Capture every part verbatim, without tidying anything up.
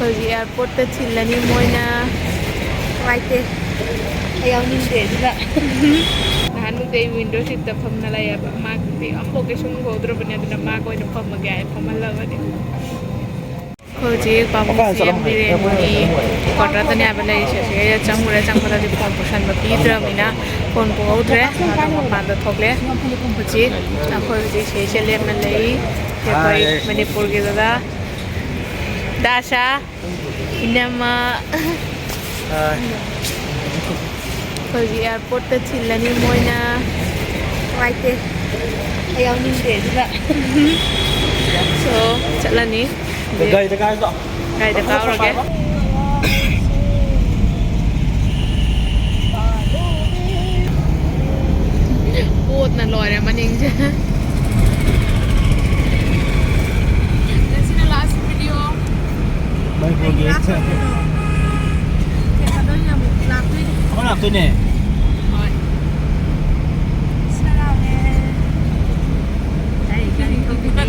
ꯍꯧꯖꯤꯛ ꯑꯦꯌꯥꯔꯄꯣꯔꯠꯇ ꯊꯤꯜꯂꯅꯤ ꯃꯣꯏꯅ꯫ ꯅꯨꯡꯉꯥꯏꯇꯦ꯫ ꯑꯩ ꯌꯥꯎꯅꯤꯡꯗꯦ ꯑꯗꯨꯅ꯫ ꯅꯍꯥꯟꯃꯨꯛꯇꯤ ꯑꯩ ꯋꯤꯟꯗꯣ ꯁꯤꯠꯇ ꯐꯝꯅ ꯂꯩꯌꯦꯕ꯫ ꯃꯥꯗꯤ ꯑꯝꯐꯥꯎ ꯀꯩꯁꯨꯝ ꯎꯍꯧꯗ꯭ꯔꯕꯅꯦ, ꯑꯗꯨꯅ ꯃꯥꯒ ꯑꯣꯏꯅ ꯐꯝꯃꯒꯦ ꯍꯥꯏꯅ ꯐꯝꯍꯜꯂꯕꯅꯦ꯫ ꯍꯧꯖꯤꯛ ꯕꯥꯕꯨꯖꯤ ꯃꯤꯔꯦꯟꯒꯤ ꯀ꯭ꯋꯥꯇꯔꯗꯅꯦ ꯍꯥꯏꯕ ꯂꯩꯔꯤꯁꯦ꯫ ꯁꯤꯗ ꯆꯪꯉꯨꯔꯦ, ꯆꯪꯕꯗꯗꯤ ꯐꯣꯟ ꯄꯨꯁꯟꯕ ꯄꯤꯗ꯭ꯔꯕꯅꯤꯅ ꯐꯣꯟ ꯄꯨꯍꯧꯗ꯭ꯔꯦ꯫ ꯃꯥꯅ ꯃꯄꯥꯟꯗ ꯊꯣꯛꯂꯦ꯫ ꯍꯧꯖꯤꯛ ꯑꯩꯈꯣꯏ ꯍꯧꯖꯤꯛ ꯁꯤꯗꯩꯁꯤꯗ ꯂꯦꯞꯅ ꯂꯩ꯫ ꯑꯩꯈꯣꯏ ꯃꯅꯤꯄꯨꯔꯒꯤ ꯗꯗꯥ ꯗꯥꯁꯥ, ꯏꯅꯝꯃ꯫ ꯑꯩꯈꯣꯏꯒꯤ ꯑꯦꯌꯥꯔꯄꯣꯔꯠꯇ ꯊꯤꯜꯂꯅꯤ ꯃꯣꯏꯅ꯫ ꯅꯨꯡꯉꯥꯏꯇꯦ꯫ ꯑꯩ ꯌꯥꯎꯅꯤꯡꯗꯦ ꯑꯗꯨꯅ꯫ So, ꯆꯠꯂꯅꯤ꯫ ꯒꯥꯔꯤꯗ ꯀꯥꯔꯁꯤ ꯂꯥꯛꯑꯣ꯫ ꯒꯥꯔꯤꯗ ꯀꯥꯔꯨꯔꯒꯦ꯫ ꯄꯣꯠꯅ ꯂꯣꯏꯔꯦ ꯃꯅꯤꯡꯁꯦ꯫ ꯉꯁꯤꯅ last video꯫ ꯃꯅꯤꯄꯨꯔꯒꯤ꯫ ꯀꯩ ꯂꯥꯛꯇꯣꯏꯅꯣ? ꯀꯩ ꯊꯥꯗꯣꯛꯏꯅꯣ? ꯑꯃꯨꯛ ꯂꯥꯛꯇꯣꯏꯅꯦ꯫ ꯑꯃꯨꯛ ꯂꯥꯛꯇꯣꯏꯅꯦ꯫ ꯍꯣꯏ꯫ ꯁꯤꯅ ꯂꯥꯛꯑꯦ꯫ ꯑꯩ ꯒꯥꯔꯤ ꯊꯧꯕꯤꯅꯦ꯫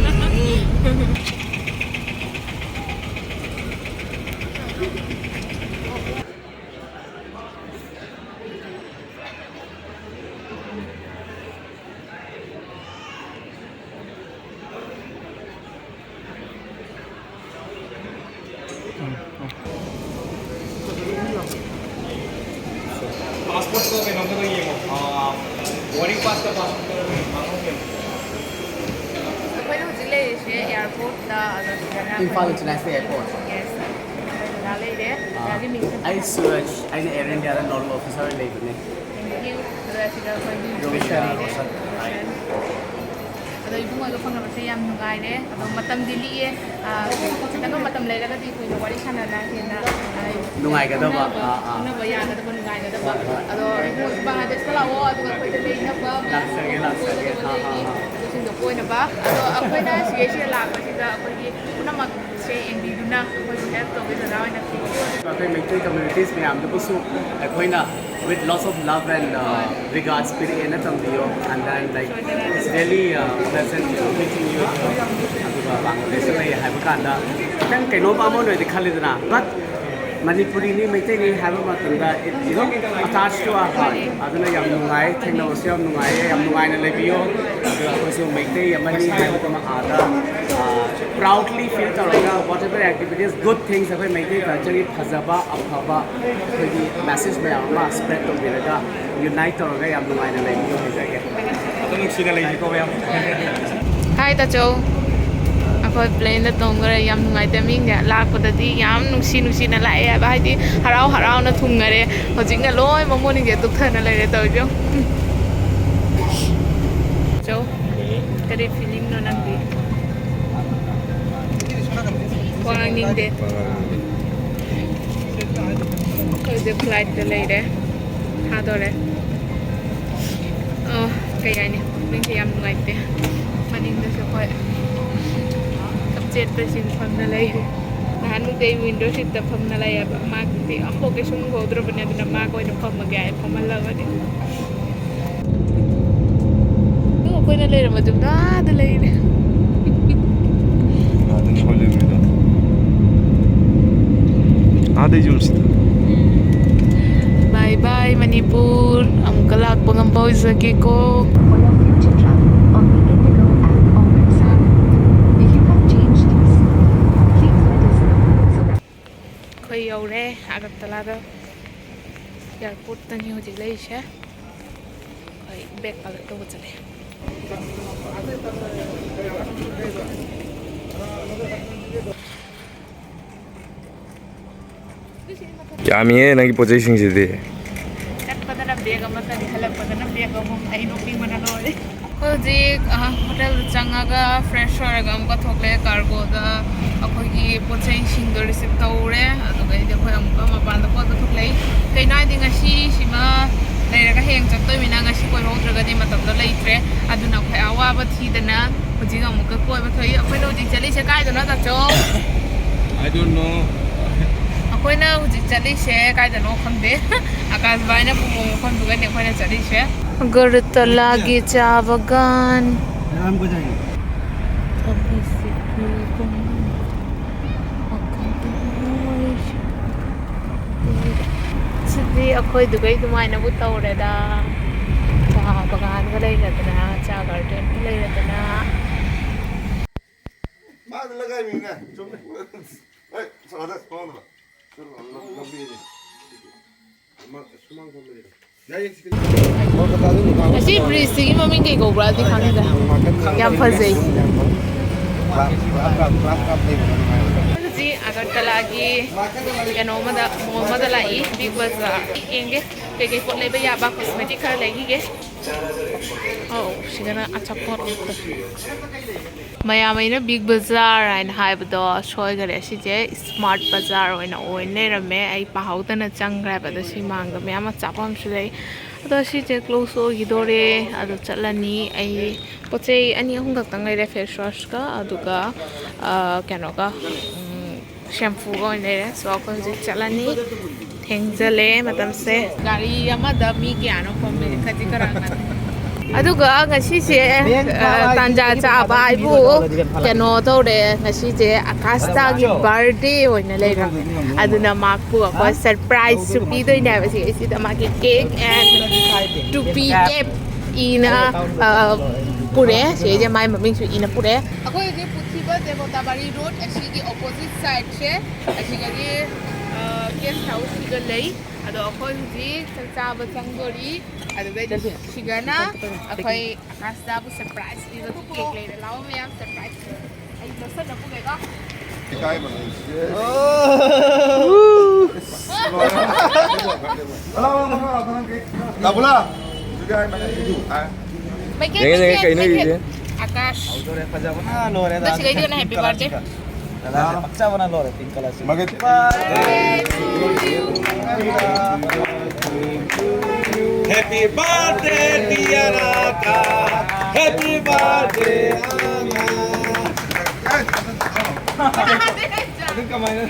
Passport ꯀ ꯀꯩꯅꯣꯝꯇꯒ ꯌꯦꯡꯉꯣ꯫ ꯑꯥ, boarding pass ꯀ passport ꯀ ꯌꯦꯡꯉꯣ꯫ ꯑꯩꯈꯣꯏꯅ ꯍꯧꯖꯤꯛ ꯂꯩꯔꯤꯁꯦ ꯑꯦꯌꯥꯔꯄꯣꯔꯠꯇ, ꯑꯗꯣ ꯁꯤꯗꯅ ꯏꯝꯐꯥꯜ ꯑꯩꯈꯣꯏ International Airport꯫ Yes꯫ ꯑꯩꯈꯣꯏ ꯗꯗꯥ ꯂꯩꯔꯦ꯫ ꯑꯥ, ꯗꯗꯥꯒꯤ ꯃꯤꯡꯁꯦ ꯑꯩ ꯁꯨꯔꯖ, ꯑꯩꯅ Air India ꯗ nodal officer ꯑꯣꯏꯅ ꯂꯩꯕꯅꯦ꯫ Thank you꯫ ꯑꯗꯣ ꯁꯤꯗ ꯑꯩꯈꯣꯏꯒꯤ ꯔꯣꯁꯟ꯫ ꯂꯩꯔꯦ꯫ ꯔꯣꯁꯟ꯫ ꯔꯣꯁꯟ꯫ ꯑꯗꯣ ꯏꯕꯨꯡꯉꯣꯗꯣ ꯐꯪꯅꯕꯁꯦ ꯌꯥꯝ ꯅꯨꯡꯉꯥꯏꯔꯦ꯫ ꯑꯗꯣ ꯃꯇꯝꯗꯤ ꯂꯤꯛꯑꯦ꯫ ꯑꯥ, ꯈꯤꯇꯪꯒ ꯃꯇꯝ ꯂꯩꯔꯒꯗꯤ ꯑꯩꯈꯣꯏꯅ ꯋꯥꯔꯤ ꯁꯥꯟꯅꯅ ꯍꯦꯟꯅ, ꯑꯥ, ꯅꯨꯡꯉꯥꯏꯒꯗꯕ꯫ ꯈꯪꯅꯕ, ꯑꯥ, ꯑꯥ꯫ ꯈꯪꯅꯕ ꯌꯥꯒꯗꯕ, ꯅꯨꯡꯉꯥꯏꯒꯗꯕ꯫ ꯍꯣꯏ, ꯍꯣꯏ꯫ ꯑꯗꯣ ꯏꯕꯨꯡꯉꯣꯁꯨ ꯕꯪꯒ꯭ꯂꯥꯗꯦꯁꯇ ꯂꯥꯛꯑꯣ, ꯑꯗꯨꯒ ꯑꯩꯈꯣꯏꯗ ꯂꯩꯅꯕ ꯃꯌꯥꯝ ꯂꯥꯛꯆꯒꯦ, ꯂꯥꯛꯆꯒꯦ꯫ ꯀꯣꯏꯒꯗꯕ ꯑꯥ, ꯑꯥ, ꯂꯩꯔꯤ꯫ ꯑꯥ꯫ ꯑꯗꯨꯁꯤꯡꯗꯣ ꯀꯣꯏꯅꯕ꯫ ꯑꯗꯣ ꯑꯩꯈꯣꯏꯅ ꯁꯤꯗꯩꯁꯤꯗ ꯂꯥꯛꯄꯁꯤꯗ ꯑꯩꯈꯣꯏꯒꯤ ꯄꯨꯝꯅꯃꯛꯁꯦ ꯌꯦꯡꯕꯤꯗꯨꯅ ꯑꯩꯈꯣꯏꯕꯨ help ꯇꯧꯕꯤꯗꯨꯅ ꯑꯣꯏꯅ꯫ ꯑꯩꯈꯣꯏ ꯃꯩꯇꯩ communities ꯃꯌꯥꯝꯗꯨꯕꯨꯁꯨ ꯑꯩꯈꯣꯏꯅ with lots of love and, uh, regards ꯄꯤꯔꯛꯑꯦꯅ ꯇꯝꯕꯤꯌꯣ꯫ And then, like, it's really, uh, pleasant meeting you here. ꯑꯗꯨꯒ ꯕꯪꯒ꯭ꯂꯥꯗꯦꯁꯇ ꯂꯩ ꯍꯥꯏꯕ ꯀꯥꯟꯗ ꯈꯤꯇꯪ ꯀꯩꯅꯣꯝ ꯑꯃ ꯑꯣꯏꯅꯗꯤ ꯈꯜꯂꯤꯗꯅ, but ꯃꯅꯤꯄꯨꯔꯤꯅꯤ, ꯃꯩꯇꯩꯅꯤ ꯍꯥꯏꯕ ꯃꯇꯝꯗ it, you know, attached to our heart. ꯑꯗꯨꯅ ꯌꯥꯝ ꯅꯨꯡꯉꯥꯏ, ꯊꯦꯡꯅꯕꯁꯨ ꯌꯥꯝ ꯅꯨꯡꯉꯥꯏꯌꯦ꯫ ꯌꯥꯝ ꯅꯨꯡꯉꯥꯏꯅ ꯂꯩꯕꯤꯌꯣ꯫ ꯑꯗꯨꯒ ꯑꯩꯈꯣꯏꯁꯨ ꯃꯩꯇꯩ ꯑꯃꯅꯤ ꯍꯥꯏꯕꯗꯨꯃ ꯑꯥꯗ, ꯑ, proudly feel ꯇꯧꯔꯒ, whatever activities, good things, ꯑꯩꯈꯣꯏ ꯃꯩꯇꯩ culture ꯒꯤ ꯐꯖꯕ ꯑꯐꯕ ꯑꯩꯈꯣꯏꯒꯤ message ꯃꯌꯥꯝ ꯑꯃ spread ꯇꯧꯕꯤꯔꯒ, unite ꯇꯧꯔꯒ ꯌꯥꯝ ꯅꯨꯡꯉꯥꯏꯅ ꯂꯩꯕꯤꯌꯣ ꯍꯥꯏꯖꯒꯦ꯫ ꯑꯗꯨꯝ ꯅꯨꯡꯁꯤꯅ ꯂꯩꯁꯤꯀꯣ ꯃꯌꯥꯝ꯫ ꯍꯥꯏ ꯇꯥꯆꯧ, ꯑꯩꯈꯣꯏ plane ꯗ ꯇꯣꯡꯈ꯭ꯔꯦ꯫ ꯌꯥꯝ ꯅꯨꯡꯉꯥꯏꯇꯦ, ꯃꯤꯁꯤꯡꯁꯦ ꯂꯥꯛꯄꯗꯗꯤ ꯌꯥꯝ ꯅꯨꯡꯁꯤ ꯅꯨꯡꯁꯤꯅ ꯂꯥꯛꯑꯦ ꯍꯥꯏꯕ, ꯍꯥꯏꯗꯤ ꯍꯔꯥꯎ ꯍꯔꯥꯎꯅ ꯊꯨꯡꯉꯔꯦ꯫ ꯍꯧꯖꯤꯛꯅ ꯂꯣꯏ ꯃꯃꯣꯟꯁꯤꯡꯁꯦ ꯇꯨꯞꯊꯅ ꯂꯩꯔꯦ ꯇꯧꯔꯤꯁꯦ꯫ ꯆꯧ, ꯀꯔꯤ feeling ꯅꯣ ꯅꯪꯗꯤ? ꯋꯥ ꯉꯥꯡꯅꯤꯡꯗꯦ꯫ ꯑꯩꯈꯣꯏ ꯍꯧꯖꯤꯛ flight ꯇ ꯂꯩꯔꯦ, ꯊꯥꯗꯣꯔꯦ꯫ ꯑꯣ, ꯀꯩ ꯍꯥꯏꯅꯤ, ꯄꯨꯛꯅꯤꯡꯁꯦ ꯌꯥꯝ ꯅꯨꯡꯉꯥꯏꯇꯦ꯫ ꯃꯅꯤꯡꯗꯁꯨ ꯑꯩꯈꯣꯏ ꯀꯞꯆꯦꯠꯄꯁꯤꯡ ꯐꯝꯅ ꯂꯩꯔꯦ꯫ ꯅꯍꯥꯟꯃꯨꯛꯇꯤ ꯑꯩ window seat ꯇ ꯐꯝꯅ ꯂꯩꯌꯦꯕ, ꯃꯥꯒꯤꯗꯤ ꯑꯝꯐꯥꯎ ꯀꯩꯁꯨꯝ ꯎꯍꯧꯗ꯭ꯔꯕꯅꯦ, ꯑꯗꯨꯅ ꯃꯥꯒ ꯑꯣꯏꯅ ꯐꯝꯃꯒꯦ ꯍꯥꯏ ꯐꯝꯍꯜꯂꯕꯅꯤ꯫ ꯑꯗꯨ ꯑꯩꯈꯣꯏꯅ ꯂꯩꯔꯝꯕꯗꯨ ꯑꯥꯗ ꯂꯩꯔꯦ꯫ ꯑꯥꯗꯅꯤ ꯑꯩꯈꯣꯏ ꯂꯩꯔꯝꯃꯤꯗꯣ꯫ ꯑꯥꯗꯩ ꯌꯨꯝꯁꯤꯗ꯫ Bye bye ꯃꯅꯤꯄꯨꯔ, ꯑꯃꯨꯛꯀ ꯂꯥꯛꯄ ꯉꯝꯕ ꯑꯣꯏꯖꯒꯦꯀꯣ꯫ We are going to travel on the Indigo and Orbit service. If you have changed this, please let us know so that ꯑꯩꯈꯣꯏ ꯌꯧꯔꯦ ꯑꯒꯔꯇꯂꯥꯗ꯫ Airport ꯇꯅꯤ ꯍꯧꯖꯤꯛ ꯂꯩꯔꯤꯁꯦ꯫ ꯑꯩꯈꯣꯏ bag collect ꯇꯧꯕ ꯆꯠꯂꯦ꯫ ꯌꯥꯝꯃꯤꯍꯦ ꯅꯪꯒꯤ ꯄꯣꯠ ꯆꯩꯁꯤꯡꯁꯤꯗꯤ꯫ ꯆꯠꯄꯗꯅ bag ꯑꯃ ꯆꯠꯂꯤ, ꯍꯜꯂꯛꯄꯗꯅ bag ꯑꯍꯨꯝ꯫ ꯑꯩ ꯅꯣꯛꯅꯤꯡꯕꯅ ꯂꯣꯏꯔꯦ꯫ ꯑꯩꯈꯣꯏ ꯍꯧꯖꯤꯛ, ꯑ, hotel ꯗ ꯆꯪꯉꯒ fresh ꯑꯣꯏꯔꯒ ꯑꯃꯨꯛꯀ ꯊꯣꯛꯂꯛꯑꯦ꯫ Cargo ꯗ ꯑꯩꯈꯣꯏꯒꯤ ꯄꯣꯠ ꯆꯩꯁꯤꯡꯗꯣ receive ꯇꯧꯔꯦ꯫ ꯑꯗꯨꯒ ꯑꯩꯗꯤ ꯑꯩꯈꯣꯏ ꯑꯃꯨꯛꯀ ꯃꯄꯥꯟꯗ ꯀꯣꯏꯕ ꯊꯣꯛꯂꯛꯏ꯫ ꯀꯩꯅꯣ ꯍꯥꯏꯗꯤ ꯉꯁꯤꯁꯤꯃ ꯂꯩꯔꯒ ꯍꯌꯦꯡ ꯆꯠꯇꯣꯏꯃꯤꯅ ꯉꯁꯤ ꯀꯣꯏꯍꯧꯗ꯭ꯔꯒꯗꯤ ꯃꯇꯝꯗꯣ ꯂꯩꯇ꯭ꯔꯦ꯫ ꯑꯗꯨꯅ ꯑꯩꯈꯣꯏ ꯑꯋꯥꯕ ꯊꯤꯗꯅ ꯍꯧꯖꯤꯛ ꯑꯃꯨꯛꯀ ꯀꯣꯏꯕ ꯊꯣꯛꯏ꯫ ꯑꯩꯈꯣꯏꯅ ꯍꯧꯖꯤꯛ ꯆꯠꯂꯤꯁꯦ ꯀꯥꯏꯗꯅꯣ, ꯇꯥꯆꯧ? I don't know. ꯑꯩꯈꯣꯏꯅ ꯍꯧꯖꯤꯛ ꯆꯠꯂꯤꯁꯦ ꯀꯥꯏꯗꯅꯣ ꯈꯪꯗꯦ꯫ ꯑꯀꯥꯁꯕꯥꯏꯅ ꯄꯨꯕ ꯃꯐꯝꯗꯨꯒꯅꯦ ꯑꯩꯈꯣꯏꯅ ꯆꯠꯂꯤꯁꯦ꯫ ꯑꯒꯔꯇꯂꯥꯒꯤ ꯆꯥ ꯕꯒꯥꯟ꯫ ꯌꯥꯝ ꯐꯖꯩ꯫ ꯊꯕꯤꯁꯤ ꯄꯨꯡ꯫ ꯑꯩꯈꯣꯏꯗꯨꯒꯩ ꯑꯗꯨꯃꯥꯏꯅꯕꯨ ꯇꯧꯔꯦꯗ꯫ ꯆꯥ ꯕꯒꯥꯟꯒ ꯂꯩꯔꯗꯅ, ꯆꯥ ꯒꯥꯔꯗꯦꯟꯒ ꯂꯩꯔꯗꯅ꯫ ꯃꯥꯗ ꯂꯒꯥꯏꯃꯤꯅꯦ꯫ ꯆꯨꯝꯃꯦ꯫ ꯑꯩ ꯁꯣꯔꯥꯗ ꯁꯣꯝꯗ꯫ ꯁꯣꯝꯗ ꯂꯝꯕꯤꯅꯤ꯫ ꯑꯃ ꯁꯨꯃꯥꯡ ꯐꯝꯕꯅꯤꯗ꯫ ꯌꯥꯏꯌꯦ, ꯁꯤꯗꯤ꯫ ꯑꯁꯤ ꯕ꯭ꯔꯤꯖꯁꯤꯒꯤ ꯃꯃꯤꯡ ꯀꯩ ꯀꯧꯕ꯭ꯔꯥꯗꯤ ꯈꯪꯗꯦ꯫ ꯌꯥꯝ ꯐꯖꯩ꯫ ꯍꯧꯖꯤꯛ ꯑꯒꯔꯇꯂꯥꯒꯤ ꯀꯩꯅꯣ ꯑꯃꯗ, ꯃꯣꯜ ꯑꯃꯗ ꯂꯥꯛꯏ, ꯕꯤꯛ ꯕꯖꯥꯔ꯫ ꯌꯦꯡꯒꯦ ꯀꯩꯀꯩ ꯄꯣꯠ ꯂꯩꯕ ꯌꯥꯕ, ꯀꯣꯁꯃꯦꯇꯤꯛ ꯈꯔ ꯂꯩꯈꯤꯒꯦ꯫ ꯑꯧ, ꯁꯤꯗꯅ ꯑꯆꯥꯄꯣꯠ ꯉꯥꯛꯇ꯫ ꯃꯌꯥꯝ ꯑꯩꯅ ꯕꯤꯛ ꯕꯖꯥꯔ ꯍꯥꯏꯅ ꯍꯥꯏꯕꯗꯣ ꯁꯣꯏꯈꯔꯦ꯫ ꯁꯤꯁꯦ ꯁ꯭ꯃꯥꯔꯠ ꯕꯖꯥꯔ ꯑꯣꯏꯅ ꯑꯣꯏ ꯂꯩꯔꯝꯃꯦ꯫ ꯑꯩ ꯄꯥꯍꯧꯗꯅ ꯆꯪꯈ꯭ꯔꯦꯕ꯫ ꯑꯗꯣ ꯁꯤ ꯃꯥꯡꯗ ꯃꯌꯥꯝ ꯑꯆꯥꯄꯣꯠ ꯑꯃꯁꯨ ꯂꯩ꯫ ꯑꯗꯣ ꯁꯤꯁꯦ ꯀ꯭ꯂꯣꯁ ꯑꯣꯏꯈꯤꯗꯣꯔꯦ꯫ ꯑꯗꯣ ꯆꯠꯂꯅꯤ꯫ ꯑꯩ ꯄꯣꯠ ꯆꯩ ꯑꯅꯤ ꯑꯍꯨꯝ ꯈꯛꯇꯪ ꯂꯩꯔꯦ, ꯐꯦꯁ ꯋꯥꯁꯀ ꯑꯗꯨꯒ, ꯑ, ꯀꯩꯅꯣꯒ, ꯎꯝ, ꯁꯦꯝꯄꯨꯒ ꯑꯣꯏꯅ ꯂꯩꯔꯦ꯫ ꯁꯣ ꯑꯩꯈꯣꯏ ꯍꯧꯖꯤꯛ ꯆꯠꯂꯅꯤ꯫ ꯊꯦꯡꯖꯜꯂꯦ ꯃꯇꯝꯁꯦ꯫ ꯒꯥꯔꯤ ꯑꯃꯗ ꯃꯤ ꯀꯌꯥꯅꯣ ꯐꯝꯃꯦ, ꯈꯖꯤꯛ ꯈꯔꯥꯛ ꯅꯠꯇꯦ꯫ ꯑꯗꯨꯒ ꯉꯁꯤꯁꯦ, ꯑ, ꯇꯥꯟꯖꯥ ꯆꯥꯕ ꯍꯥꯏꯕꯨ ꯀꯩꯅꯣ ꯇꯧꯔꯦ꯫ ꯉꯁꯤꯁꯦ ꯑꯀꯥꯁꯇꯥꯒꯤ ꯕꯥꯔꯗꯦ ꯑꯣꯏꯅ ꯂꯩꯔꯝꯃꯦ꯫ ꯑꯗꯨꯅ ꯃꯥꯄꯨ ꯑꯩꯈꯣꯏ ꯁꯔꯄ꯭ꯔꯥꯏꯖꯁꯨ ꯄꯤꯗꯣꯏꯅꯦ ꯍꯥꯏꯕꯁꯦ꯫ ꯁꯤꯗ ꯃꯥꯒꯤ ꯀꯦꯛ ꯑꯦꯟ ꯇꯨꯄꯤ ꯀꯦꯞ ꯏꯅ, ꯑ, ꯄꯨꯔꯛꯑꯦ꯫ ꯁꯤꯁꯦ ꯃꯥꯏ ꯃꯃꯤꯡꯁꯨ ꯏꯅ ꯄꯨꯔꯛꯑꯦ꯫ ꯑꯩꯈꯣꯏ ꯍꯧꯖꯤꯛ ꯄꯨꯊꯤꯕ ꯗꯦꯕꯣꯇꯥꯕꯥꯔꯤ ꯔꯣꯗ ꯑꯁꯤꯒꯤ ꯑꯣꯄꯣꯖꯤꯠ ꯁꯥꯏꯗꯁꯦ, ꯑꯁꯤꯗꯒꯤ, ꯑ, ꯒꯦꯁ ꯍꯥꯎꯁꯁꯤꯒ ꯂꯩ꯫ ꯑꯗꯣ ꯑꯩꯈꯣꯏ ꯍꯧꯖꯤꯛ ꯆꯥꯛ ꯆꯥꯕ ꯆꯪꯗꯣꯔꯤ꯫ ꯑꯗꯨꯒ ꯁꯤꯒꯅ ꯑꯩꯈꯣꯏ ꯑꯀꯥꯁꯇꯥꯕꯨ ꯁꯔꯄ꯭ꯔꯥꯏꯖ ꯄꯤꯕꯒꯤ ꯀꯦꯛ ꯂꯩꯔꯦ꯫ ꯂꯥꯛꯑꯣ ꯃꯌꯥꯝ, ꯁꯔꯄ꯭ꯔꯥꯏꯖ꯫ ꯑꯩ ꯂꯣꯠꯁꯟꯅ ꯄꯨꯒꯦꯀꯣ꯫ ꯏꯀꯥꯏꯕ ꯂꯩ꯫ ꯂꯥꯛꯑꯣ, ꯂꯥꯛꯑꯣ, ꯂꯥꯛꯑꯣ, ꯂꯥꯛꯑꯣ, ꯂꯥꯛꯑꯣ꯫ ꯃꯩꯀꯦ, ꯌꯦꯡꯉꯦ, ꯌꯦꯡꯉꯦ, ꯃꯩꯀꯦ, ꯀꯩꯅꯣ ꯃꯩꯀꯦ꯫ ꯌꯦꯡꯉꯦ꯫ ꯑꯀꯥꯁ꯫ ꯍꯧꯗꯣꯔꯦ, ꯐꯖꯕꯅ ꯂꯣꯏꯔꯦꯗ꯫ ꯑꯗꯣ ꯁꯤꯒꯩꯗꯨꯅ happy birthday꯫ ꯗꯗꯥꯁꯦ ꯄꯛꯆꯕꯅ ꯂꯣꯏꯔꯦ, pink colour ꯁꯦ꯫ ꯃꯒꯦ꯫ Happy birthday, dear Akash. Happy birthday, Akash. ꯑꯗꯨ ꯀꯃꯥꯏꯅ?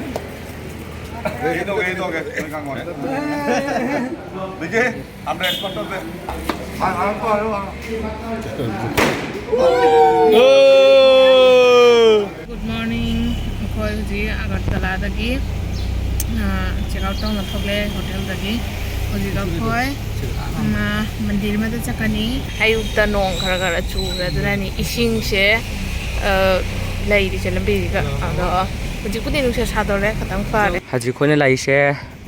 ꯂꯩꯒꯦ ꯇꯧꯒꯦ, ꯇꯧꯒꯦ꯫ ꯅꯪ ꯈꯪꯉꯣꯏ꯫ ꯂꯩꯒꯦ꯫ ꯑꯝꯕ꯭ꯔꯦꯁ ꯄꯛꯇꯧꯁꯦ꯫ Good morning. ꯑꯩꯈꯣꯏ ꯍꯧꯖꯤꯛ ꯑꯒꯔꯇꯂꯥꯗꯒꯤ, ꯑ, check out ꯇꯧꯅ ꯊꯣꯛꯂꯦ ꯍꯣꯇꯦꯜꯗꯒꯤ꯫ ꯍꯧꯖꯤꯛ ꯑꯩꯈꯣꯏ ꯃꯟꯗꯤꯔ ꯑꯃꯗ ꯆꯠꯀꯅꯤ꯫ ꯑꯌꯨꯛꯇ ꯅꯣꯡ ꯈꯔ ꯈꯔ ꯆꯨꯔꯦ, ꯑꯗꯨꯅꯅꯤ ꯏꯁꯤꯡꯁꯦ ꯂꯩꯔꯤꯁꯦ ꯂꯝꯕꯤꯁꯤꯗ꯫ ꯑꯗꯣ ꯍꯧꯖꯤꯛꯄꯨꯗꯤ ꯅꯨꯡꯁꯥ ꯁꯥꯗꯣꯔꯦ, ꯈꯤꯇꯪ ꯐꯔꯦ꯫ ꯍꯧꯖꯤꯛ ꯑꯩꯈꯣꯏꯅ ꯂꯩꯔꯤꯁꯦ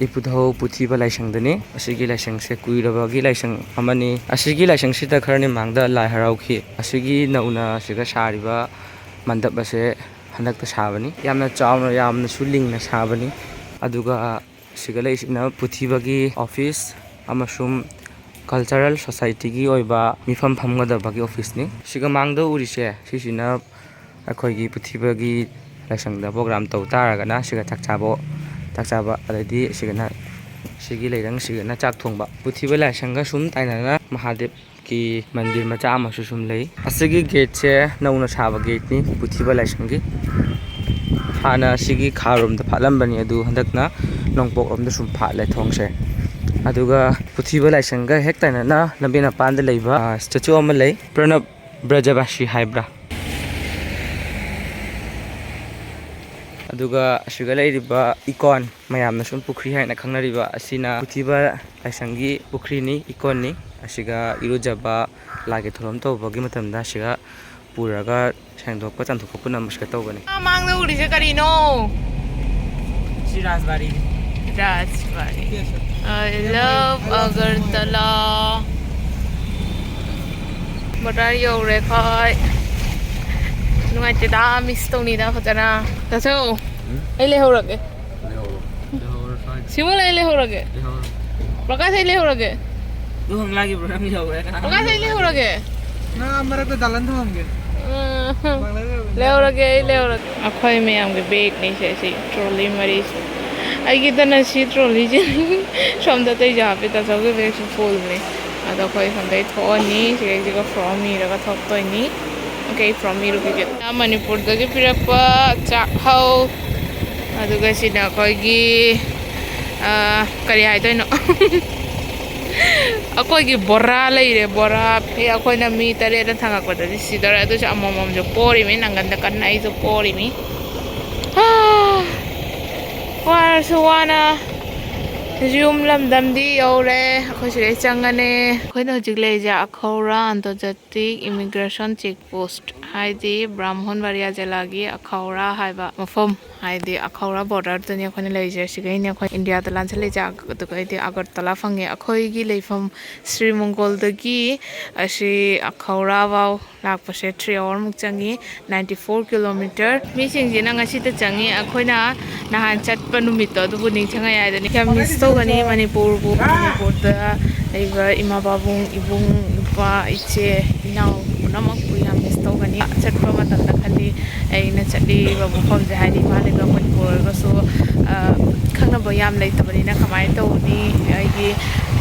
ꯏꯄꯨꯙꯧ ꯄꯨꯊꯤꯕ ꯂꯥꯏꯁꯪꯗꯅꯤ꯫ ꯑꯁꯤꯒꯤ ꯂꯥꯏꯁꯪꯁꯦ ꯀꯨꯏꯔꯕꯒꯤ ꯂꯥꯏꯁꯪ ꯑꯃꯅꯤ꯫ ꯑꯁꯤꯒꯤ ꯂꯥꯏꯁꯪꯁꯤꯗ ꯈꯔꯅꯤ ꯃꯃꯥꯡꯗ ꯂꯥꯏ ꯍꯔꯥꯎꯈꯤ꯫ ꯑꯁꯤꯒꯤ ꯅꯧꯅ ꯑꯁꯤꯒ ꯁꯥꯔꯤꯕ ꯃꯟꯗꯞ ꯑꯁꯦ ꯍꯟꯗꯛꯇ ꯁꯥꯕꯅꯤ꯫ ꯌꯥꯝꯅ ꯆꯥꯎꯅ, ꯌꯥꯝꯅꯁꯨ ꯂꯤꯡꯅ ꯁꯥꯕꯅꯤ꯫ ꯑꯗꯨꯒ ꯁꯤꯒ ꯂꯩꯁꯤꯅ ꯄꯨꯊꯤꯕꯒꯤ ꯑꯣꯐꯤꯁ ꯑꯃꯁꯨꯡ ꯀꯜꯆꯔꯦꯜ ꯁꯣꯁꯥꯏꯇꯤꯒꯤ ꯑꯣꯏꯕ ꯃꯤꯐꯝ ꯐꯝꯒꯗꯕꯒꯤ ꯑꯣꯐꯤꯁꯅꯤ꯫ ꯁꯤꯒ ꯃꯥꯡꯗ ꯎꯔꯤꯁꯦ, ꯁꯤꯁꯤꯅ ꯑꯩꯈꯣꯏꯒꯤ ꯄꯨꯊꯤꯕꯒꯤ ꯂꯥꯏꯁꯪꯗ ꯄ꯭ꯔꯣꯒ꯭ꯔꯥꯝ ꯇꯧ ꯇꯥꯔꯒꯅ ꯁꯤꯒ ꯆꯥꯛ ꯆꯥꯕ, ꯆꯥꯛ ꯆꯥꯕ, ꯑꯗꯩꯗꯤ ꯁꯤꯒꯅ, ꯁꯤꯒꯤ ꯂꯩꯔꯪ ꯁꯤꯒꯅ ꯆꯥꯛ ꯊꯣꯡꯕ꯫ ꯄꯨꯊꯤꯕ ꯂꯥꯏꯁꯪꯒ ꯁꯨꯝ ꯇꯥꯏꯅꯅ ꯃꯍꯥꯗꯦꯕ ꯀꯤ ꯃꯟꯗꯤꯔ ꯃꯆꯥ ꯑꯃꯁꯨ ꯁꯨꯝ ꯂꯩ꯫ ꯑꯁꯤꯒꯤ ꯒꯦꯠꯁꯦ ꯅꯧꯅ ꯁꯥꯕ ꯒꯦꯠꯅꯤ, ꯄꯨꯊꯤꯕ ꯂꯥꯏꯁꯪꯒꯤ꯫ ꯍꯥꯟꯅ ꯑꯁꯤꯒꯤ ꯈꯥꯔꯣꯝꯗ ꯐꯥꯠꯂꯝꯕꯅꯤ, ꯑꯗꯨ ꯍꯟꯗꯛꯅ ꯅꯣꯡꯄꯣꯛꯂꯣꯝꯗ ꯁꯨꯝ ꯐꯥꯠꯂꯦ ꯊꯣꯡꯁꯦ꯫ ꯑꯗꯨꯒ ꯄꯨꯊꯤꯕ ꯂꯥꯏꯁꯪꯒ ꯍꯦꯛ ꯇꯥꯏꯅꯅ ꯂꯝꯕꯤ ꯃꯄꯥꯟꯗ ꯂꯩꯕ, ꯑ, ꯁ꯭ꯇꯦꯆꯨ ꯑꯃ ꯂꯩ, ꯄ꯭ꯔꯅꯕ ꯕ꯭ꯔꯖꯕꯥꯁꯤ ꯍꯥꯏꯕ꯭ꯔꯥ꯫ ꯑꯗꯨꯒ ꯑꯁꯤꯒ ꯂꯩꯔꯤꯕ ꯏꯀꯣꯟ, ꯃꯌꯥꯝꯅ ꯁꯨꯝ ꯄꯨꯈ꯭ꯔꯤ ꯍꯥꯏꯅ ꯈꯪꯅꯔꯤꯕ ꯑꯁꯤꯅ ꯄꯨꯊꯤꯕ ꯂꯥꯏꯁꯪꯒꯤ ꯄꯨꯈ꯭ꯔꯤꯅꯤ, ꯏꯀꯣꯟꯅꯤ꯫ ꯑꯁꯤꯒ ꯏꯔꯨꯖꯕ, ꯂꯥꯏꯒꯤ ꯊꯧꯔꯝ ꯇꯧꯕꯒꯤ ꯃꯇꯝꯗ ꯑꯁꯤꯒ ꯄꯨꯔꯒ ꯁꯦꯡꯗꯣꯛꯄ ꯆꯥꯝꯊꯣꯛꯄ ꯄꯨꯝꯅꯃꯛ ꯑꯁꯤꯒ ꯇꯧꯒꯅꯤ꯫ ꯑꯥ, ꯃꯥꯡꯗ ꯎꯔꯤꯁꯦ ꯀꯔꯤꯅꯣ? ꯁꯤ ꯔꯥꯖꯕꯥꯔꯤꯅꯤ꯫ ꯔꯥꯖꯕꯥꯔꯤ꯫ I love Agartala. ꯕꯣꯔꯗꯔ ꯌꯧꯔꯦ ꯑꯩꯈꯣꯏ꯫ ꯅꯨꯡꯉꯥꯏꯇꯦꯗ, ꯃꯤꯁ ꯇꯧꯅꯤꯗ ꯐꯖꯅ꯫ ꯇꯥꯆꯧ, ꯑꯩ ꯂꯩꯍꯧꯔꯒꯦ꯫ ꯂꯩꯍꯧꯔꯣ꯫ ꯂꯩꯍꯧꯔꯣ ꯁ꯭ꯋꯥꯏꯗ꯫ ꯁꯤꯃꯨ, ꯑꯩ ꯂꯩꯍꯧꯔꯒꯦ꯫ ꯂꯩꯍꯧꯔꯣ꯫ ꯄ꯭ꯔꯀꯥꯁ, ꯑꯩ ꯂꯩꯍꯧꯔꯒꯦ꯫ ꯑꯗꯨ ꯍꯪ ꯂꯥꯛꯏꯕ꯭ꯔꯣ? ꯅꯪ ꯂꯩꯍꯧꯔꯦ꯫ ꯀꯅꯥ ꯄ꯭ꯔꯀꯥꯁ, ꯑꯩ ꯂꯩꯍꯧꯔꯒꯦ꯫ ꯉꯥ ꯃꯔꯛꯇ ꯗꯥꯂꯟ ꯊꯝꯃꯝꯒꯦ꯫ ꯎꯝ꯫ ꯃꯥꯡꯂ ꯂꯩꯍꯧꯔꯒꯦ꯫ ꯂꯩꯍꯧꯔꯒꯦ, ꯑꯩ ꯂꯩꯍꯧꯔꯒꯦ꯫ ꯑꯩꯈꯣꯏ ꯃꯌꯥꯝꯒꯤ ꯕꯦꯒꯅꯤ ꯁꯦ, ꯁꯤ ꯇ꯭ꯔꯣꯂꯤ ꯃꯔꯤꯁꯦ꯫ ꯑꯩꯒꯤꯗꯅ ꯁꯤ ꯇ꯭ꯔꯣꯂꯤꯁꯦ ꯁꯣꯝꯗ ꯑꯇꯩꯁꯨ ꯍꯥꯞꯄꯦ, ꯇꯥꯆꯧꯒꯤ ꯕꯦꯒꯁꯨ ꯐꯨꯜꯅꯤ꯫ ꯑꯗꯣ ꯑꯩꯈꯣꯏ ꯁꯣꯝꯗꯩ ꯊꯣꯛꯑꯅꯤ, ꯁꯤꯗꯩꯁꯤꯒ ꯐꯣꯔꯝ ꯏꯔꯒ ꯊꯣꯛꯇꯣꯏꯅꯤ꯫ Okay, from Miruki. ꯃꯅꯤꯄꯨꯔꯗꯒꯤ ꯄꯤꯔꯛꯄ ꯆꯥꯛꯍꯧ, ꯑꯗꯨꯒ ꯁꯤꯅ ꯑꯩꯈꯣꯏꯒꯤ, ꯑ, ꯀꯔꯤ ꯍꯥꯏꯗꯣꯏꯅꯣ? ꯑꯩꯈꯣꯏꯒꯤ ꯕꯣꯔꯥ ꯂꯩꯔꯦ, ꯕꯣꯔꯥ꯫ ꯑꯦ, ꯑꯩꯈꯣꯏꯅ ꯃꯤ ꯇꯔꯦꯠꯅ ꯊꯥꯡꯉꯛꯄꯗꯗꯤ ꯁꯤꯗꯧꯔꯦ, ꯑꯗꯨꯁꯨ ꯑꯃꯃꯝꯁꯨ ꯄꯣꯔꯤꯃꯤ, ꯅꯪꯒꯟꯗ ꯀꯟꯅ ꯑꯩꯁꯨ ꯄꯣꯔꯤꯃꯤ꯫ ꯍꯥ, ꯋꯥꯔꯁꯨ ꯋꯥꯅ ꯌꯨꯝ ꯂꯝꯗꯝꯗꯤ ꯌꯧꯔꯦ꯫ ꯑꯩꯈꯣꯏ ꯁꯤꯗꯩ ꯆꯪꯉꯅꯤ꯫ ꯑꯩꯈꯣꯏꯅ ꯍꯧꯖꯤꯛ ꯂꯩꯔꯤꯁꯦ ꯑꯈꯧꯔꯥ ꯑꯟꯇꯔꯖꯥꯇꯤꯛ ꯏꯃꯤꯒ꯭ꯔꯦꯁꯟ ꯆꯦꯛ ꯄꯣꯁ, ꯍꯥꯏꯗꯤ ꯕ꯭ꯔꯥꯍꯃꯟꯕꯥꯔꯤꯌꯥ ꯖꯤꯂꯥꯒꯤ ꯑꯈꯧꯔꯥ ꯍꯥꯏꯕ ꯃꯐꯝ, ꯍꯥꯏꯗꯤ ꯑꯈꯧꯔꯥ ꯕꯣꯔꯗꯔꯗꯅꯤ ꯑꯩꯈꯣꯏꯅ ꯂꯩꯔꯤꯁꯦ꯫ ꯁꯤꯒꯩꯅꯦ ꯑꯩꯈꯣꯏ ꯏꯟꯗꯤꯌꯥꯗ ꯂꯥꯟꯁꯤꯜꯂꯛꯏꯁꯦ, ꯑꯗꯨꯒ ꯑꯩꯗꯤ ꯑꯒꯔꯇꯂꯥ ꯐꯪꯉꯦ꯫ ꯑꯩꯈꯣꯏꯒꯤ ꯂꯩꯐꯝ ꯁ꯭ꯔꯤ ꯃꯪꯒꯣꯜꯗꯒꯤ ꯑꯁꯤ ꯑꯈꯧꯔꯥ ꯐꯥꯎ ꯂꯥꯛꯄꯁꯦ three hour ꯃꯨꯛ ꯆꯪꯉꯤ, ninety four kilometer꯫ ꯃꯤꯁꯤꯡꯁꯤꯅ ꯉꯁꯤꯗ ꯆꯪꯉꯤ, ꯑꯩꯈꯣꯏꯅ ꯅꯍꯥꯟ ꯆꯠꯄ ꯅꯨꯃꯤꯠꯇꯣ ꯑꯗꯨꯕꯨ ꯅꯤꯡꯁꯤꯡꯉꯛꯑꯦ ꯍꯥꯏꯗꯨꯅꯤ꯫ ꯌꯥꯝ ꯃꯤꯁ ꯇꯧꯒꯅꯤ ꯃꯅꯤꯄꯨꯔꯕꯨ, ꯃꯅꯤꯄꯨꯔꯗ ꯂꯩꯕ ꯏꯃꯥ ꯄꯥꯕꯨꯡ, ꯏꯕꯨꯡ, ꯏꯄ꯭ꯋꯥ, ꯏꯆꯦ, ꯏꯅꯥꯎ ꯄꯨꯝꯅꯃꯛꯄꯨ ꯌꯥꯝ ꯃꯤꯁ ꯇꯧꯒꯅꯤ꯫ ꯆꯠꯄ ꯃꯇꯝꯗ ꯈꯜꯂꯤ ꯑꯩꯅ ꯆꯠꯂꯤꯕ ꯃꯐꯝꯁꯦ, ꯍꯥꯏꯗꯤ ꯏꯝꯐꯥꯜ ꯂꯩꯕ ꯃꯅꯤꯄꯨꯔ ꯑꯣꯏꯔꯒꯁꯨ, ꯑ, ꯈꯪꯅꯕ ꯌꯥꯝ ꯂꯩꯇꯕꯅꯤꯅ ꯀꯃꯥꯏꯅ ꯇꯧꯅꯤ, ꯑꯩꯒꯤ,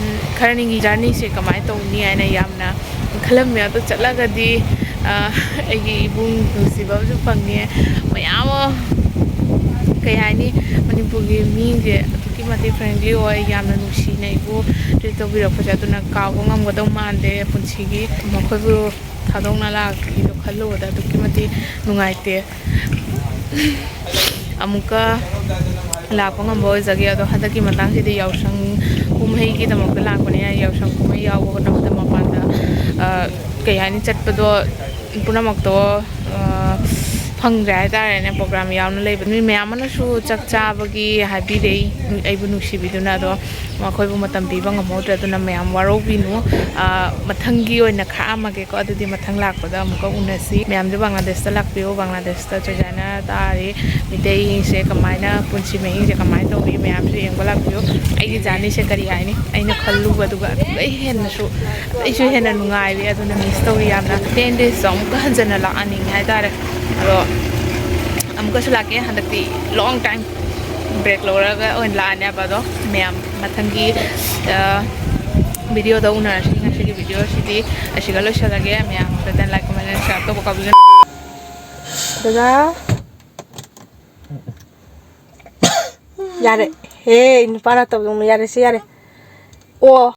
ꯎꯝ, ꯈꯔꯅꯤꯒꯤ ꯖꯔꯅꯤꯁꯦ ꯀꯃꯥꯏꯅ ꯇꯧꯅꯤ ꯍꯥꯏꯅ ꯌꯥꯝꯅ ꯈꯜꯂꯝꯃꯦ꯫ ꯑꯗꯣ ꯆꯠꯂꯒꯗꯤ, ꯑ, ꯑꯩꯒꯤ ꯏꯕꯨꯡ ꯅꯨꯡꯁꯤꯕ ꯑꯃꯁꯨ ꯐꯪꯉꯦ꯫ ꯃꯌꯥꯝ ꯑꯃ, ꯀꯩ ꯍꯥꯏꯅꯤ, ꯃꯅꯤꯄꯨꯔꯒꯤ ꯃꯤꯁꯦ ꯑꯗꯨꯛꯀꯤ ꯃꯇꯤꯛ friendly ꯑꯣꯏ, ꯌꯥꯝꯅ ꯅꯨꯡꯁꯤꯅ ꯑꯩꯕꯨ treat ꯇꯧꯕꯤꯔꯛꯄꯁꯦ, ꯑꯗꯨꯅ ꯀꯥꯎꯕ ꯉꯝꯒꯗꯧ ꯃꯥꯟꯗꯦ ꯄꯨꯟꯁꯤꯒꯤ꯫ ꯃꯈꯣꯏꯕꯨ ꯊꯥꯗꯣꯛꯅ ꯂꯥꯛꯈꯤꯗꯣ ꯈꯜꯂꯨꯕꯗ ꯑꯗꯨꯛꯀꯤ ꯃꯇꯤꯛ ꯅꯨꯡꯉꯥꯏꯇꯦ꯫ ꯑꯃꯨꯛꯀ ꯂꯥꯛꯄ ꯉꯝꯕ ꯑꯣꯏꯖꯒꯦ꯫ ꯑꯗꯣ ꯍꯟꯗꯛꯀꯤ ꯃꯇꯥꯡꯁꯤꯗꯤ ꯌꯥꯎꯁꯪ ꯀꯨꯝꯍꯩꯒꯤꯗꯃꯛꯇ ꯂꯥꯛꯄꯅꯤꯅ, ꯌꯥꯎꯁꯪ ꯀꯨꯝꯍꯩ ꯌꯥꯎꯕ ꯍꯣꯠꯅꯕꯗ ꯃꯄꯥꯟꯗ, ꯑ, ꯀꯩ ꯍꯥꯏꯅꯤ, ꯆꯠꯄꯗꯣ ꯄꯨꯝꯅꯃꯛꯇꯣ, ꯑ, ꯐꯪꯗ꯭ꯔꯦ ꯍꯥꯏꯇꯥꯔꯦꯅꯦ꯫ ꯄ꯭ꯔꯣꯒ꯭ꯔꯥꯝ ꯌꯥꯎꯅ ꯂꯩꯕ ꯃꯤ ꯃꯌꯥꯝ ꯑꯃꯅꯁꯨ ꯆꯥꯛ ꯆꯥꯕꯒꯤ ꯍꯥꯏꯕꯤꯔꯛꯏ, ꯑꯩꯕꯨ ꯅꯨꯡꯁꯤꯕꯤꯗꯨꯅ꯫ ꯑꯗꯣ ꯃꯈꯣꯏꯕꯨ ꯃꯇꯝ ꯄꯤꯕ ꯉꯝꯍꯧꯗ꯭ꯔꯦ, ꯑꯗꯨꯅ ꯃꯌꯥꯝ ꯋꯥꯔꯧꯕꯤꯅꯨ꯫ ꯑ, ꯃꯊꯪꯒꯤ ꯑꯣꯏꯅ ꯈꯥꯛꯑꯝꯃꯒꯦꯀꯣ꯫ ꯑꯗꯨꯗꯤ ꯃꯊꯪ ꯂꯥꯛꯄꯗ ꯑꯃꯨꯛꯀ ꯎꯅꯁꯤ꯫ ꯃꯌꯥꯝꯁꯨ ꯕꯪꯒ꯭ꯂꯥꯗꯦꯁꯇ ꯂꯥꯛꯄꯤꯌꯨ꯫ ꯕꯪꯒ꯭ꯂꯥꯗꯦꯁꯇ ꯆꯣꯏꯖꯥꯅ ꯇꯥꯔꯤ ꯃꯤꯇꯩꯁꯦ ꯀꯃꯥꯏꯅ, ꯄꯨꯟꯁꯤ ꯃꯍꯤꯡꯁꯦ ꯀꯃꯥꯏꯅ ꯇꯧꯔꯤ, ꯃꯌꯥꯝꯁꯨ ꯌꯦꯡꯕ ꯂꯥꯛꯄꯤꯌꯨ꯫ ꯑꯩꯒꯤ ꯖꯔꯅꯤꯁꯦ ꯀꯔꯤ ꯍꯥꯏꯅꯤ, ꯑꯩꯅ ꯈꯜꯂꯨꯕꯗꯨꯒ ꯑꯗꯨꯗꯩ ꯍꯦꯟꯅꯁꯨ, ꯑꯩꯁꯨ ꯍꯦꯟꯅ ꯅꯨꯡꯉꯥꯏꯔꯤ꯫ ꯑꯗꯨꯅ ꯃꯤꯁ ꯇꯧꯔꯤ ꯌꯥꯝꯅ꯫ Ten days ꯑꯃꯨꯛꯀ ꯍꯟꯖꯟꯅ ꯂꯥꯛꯍꯟꯅꯤꯡꯉꯤ ꯍꯥꯏꯇꯥꯔꯦ꯫ ꯑꯗꯣ ꯑꯃꯨꯛꯀꯁꯨ ꯂꯥꯛꯀꯦ꯫ ꯍꯟꯗꯛꯇꯤ long time break ꯂꯧꯔꯒ ꯑꯣꯏꯅ ꯂꯥꯛꯑꯅꯦꯕ꯫ ꯑꯗꯣ ꯃꯌꯥꯝ ꯃꯊꯪꯒꯤ, ꯑ, video ꯗ ꯎꯅꯔꯁꯤ꯫ ꯉꯁꯤꯒꯤ video ꯁꯤꯗꯤ ꯑꯁꯤꯒ ꯂꯣꯏꯁꯤꯜꯂꯒꯦ꯫ ꯃꯌꯥꯝ ꯁꯣꯏꯗꯅ like, comment, and share ꯇꯧꯕ ꯀꯥꯎꯕꯤꯒꯅꯨ꯫ ꯗꯗꯥ, ꯌꯥꯔꯦ꯫ ꯍꯦ, ꯅꯨꯄꯥꯅ ꯇꯧꯗꯧꯅ ꯌꯥꯔꯦ, ꯁꯤ ꯌꯥꯔꯦ꯫ ꯑꯣ,